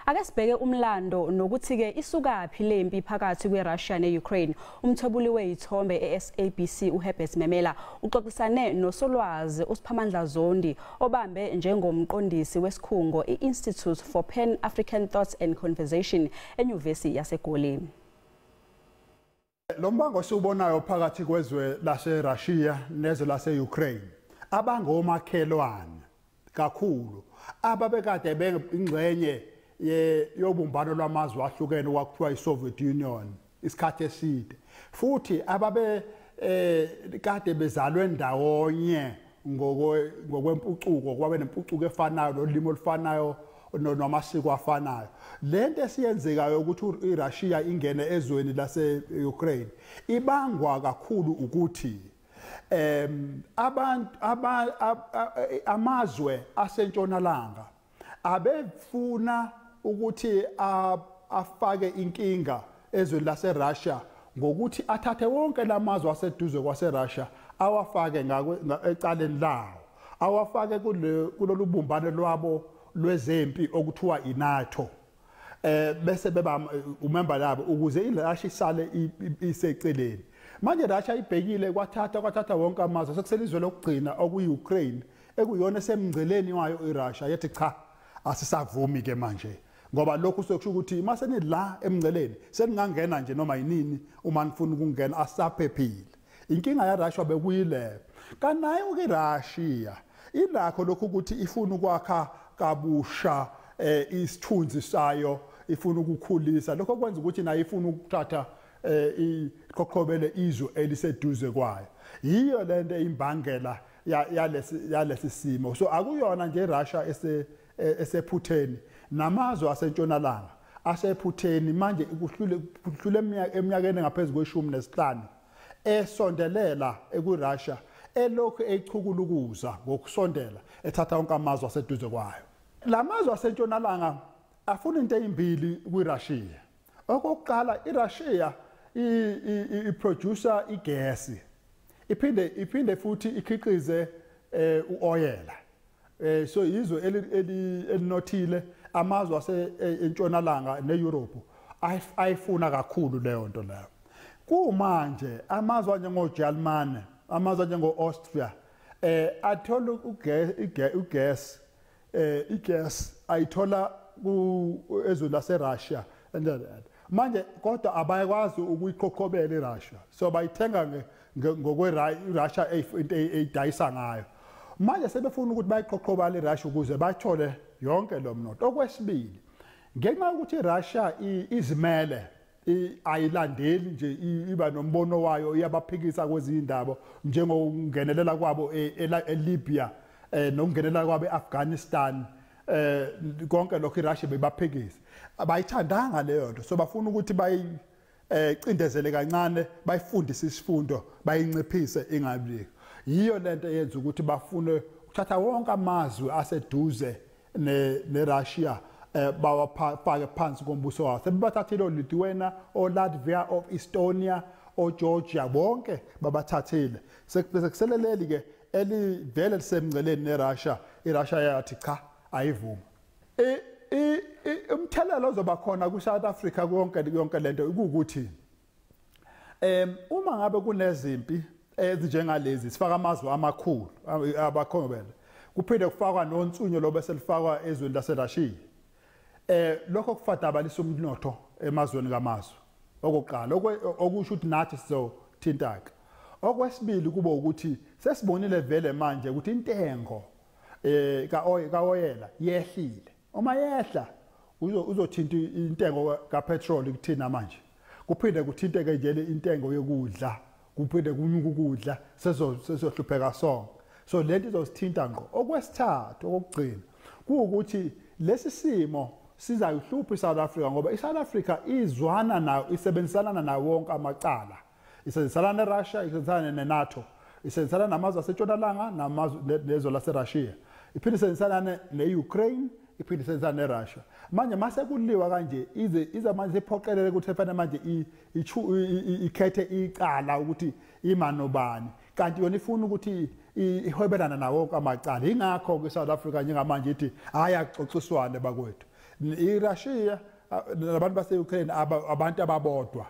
Ake sibheke umlando nokuthi-ke isukaphi lempi phakathi kwe-Russia ne-Ukraine. Umthwebuli weyithombe e-SABC uHerbert Memela uxoxisane nosolwazi uSiphamandla Zondi obambe njengomqondisi wesikhungo i-Institute for Pan-African Thoughts and Conversation eNyuvesi yaseGoli. Lo mbango siwubonayo phakathi kwezwe lase-Russia nezwe lase-Ukraine abangomakhelwane kakhulu ababekade bengingxenye yobumbano lwamazwe ahlukene okwakuthiwa i-Soviet Union isikhathi eside, futhi ababe kade bezalwe ndawonye ngokwempucuko, kwabe nempucuko efanayo nolimi olufanayo namasiko afanayo. Lento esiyenzekayo ukuthi iRussia ingene ezweni lase-Ukraine ibangwa kakhulu ukuthi abantu amazwe asentshonalanga abefuna ukuthi afake inkinga ezweni lase-Russia ngokuthi athathe wonke lamazwe aseduze kwase-Russia awafake ecaleni lawo, awafake kulolu bumbano lwabo lwezempi okuthiwa iNATO, bese beba umember labo ukuze iRussia isale iseceleni. Manje Russia ibhekile kwathatha wonke amazwe, sekuselizwe lokugcina okuyi-Ukraine ekuyona esemngceleni wayo iRussia, yathi cha, asisavumi ke manje, ngoba lokhu sokusho ukuthi mase nila emngceleni seningangena nje noma yinini uma nifuna ukungena, asaphephile. Inkinga yaRussia bekuyile. Kanayo ke Russia inakho lokhu ukuthi ifuna ukwakha kabusha isithunzi sayo, ifuna ukukhulisa lokho kwenza ukuthi nayo ifuna ukuthatha iqoqobele izwe eliseduze kwayo. Yiyo lento imbangela yalesi simo. So akuyona nje iRussia esephutheni, namazwe asentshonalanga asephutheni manje kuhlule eminyakeni ngaphezulu kwe-15 esondelela ekuRussia, elokhu echukulukuza ngokusondela ethatha wonke amazwe aseduze kwayo. Lamazwe asentshonalanga afuna into ezimbili kwiRussia. Okokuqala, iRussia iproducer igesi, iphinde futhi ikhiqize uoyela. So izwe elinothile, amazwe asentshonalanga neEurope ayifuna kakhulu leyo nto leyo. Kumanje amazwe anjengoJalimane, amazwe anjengo-Austria athola ugas, igas ayithola ezweni laseRussia. Manje kodwa abayakwazi ukuyiqoqobela iRussia, so bayithenga ngokwe-Russia into eyidayisa ngayo. Manje sebefuna ukuthi bayiqoqobale iRussia ukuze bathole yonke lo mnotho. Okwesibili, ngenxa yokuthi iRussia izimele, ayilandeli nje, iba nombono wayo, iyabaphikisa kwezindaba njengokungenelela kwabo eLibya, nokungenelela kwabo eAfghanistan, konke lokho iRussia bebaphikisa. Abayithandanga leyo nto, so bafuna ukuthi bayicindezele kancane, bayifundise isifundo, bayinciphise ingabikho. Yiyo lento eyenza ukuthi bafune ukuthatha wonke amazwe aseduze neRussia bawafake phansi kombuso wawo. Sebebathathile oLithuania, oLatvia, oEstonia, oGeorgia, bonke babathathile. Sekuseleleli ke elivele lisemngceleni neRussia. iRussia yathi cha, ayivumi. Umthelela ozoba khona kuSouth Africa yonke lento ukuthi uma ngabe kunezimpi ezinjengalezi sifaka amazwe amakhulu abakhona, kuphinde kufakwa nonsunyo lobe selifakwa ezweni laseRussia, lokho kufadabalisa umnotho emazweni ngamazwe. Okokuqala okusho ukuthi nathi sizothintaka. Okwesibili kuba ukuthi sesibonile vele manje ukuthi intengo kaoyela yehlile. Uma yehla uzothinta intengo kapetrol kuthina manje, kuphinde kuthinteke nje intengo yokudla, kuphinde kunyuka ukudla, sezohlupheka sonke. So lento izosithinta ngqo. Okwesithathu okugcina kuwukuthi lesi simo siza kuhlupha iSouth Africa, ngoba iSouth Africa izwana nayo, isebenzisana nawo wonke amacala, isebenzisana neRussia, isebenzisana neNATO, isebenzisana namazwe asentshonalanga namazwe nezwe laseRussia, iphinde isebenzisana neUkraine, iphinde isebenzisana neRussia. Manje mase kuliwa kanje ize manje iphoqelele ukuthi efana manje ikhethe icala ukuthi imanobani, kanti yona ifuna ukuthi ihwebelana nawo wonke amacala. Ingakho ke South Africa njengamanje ithi hayi axoxiswane bakwethu. IRussia nabantu base-Ukraine abantu ababodwa.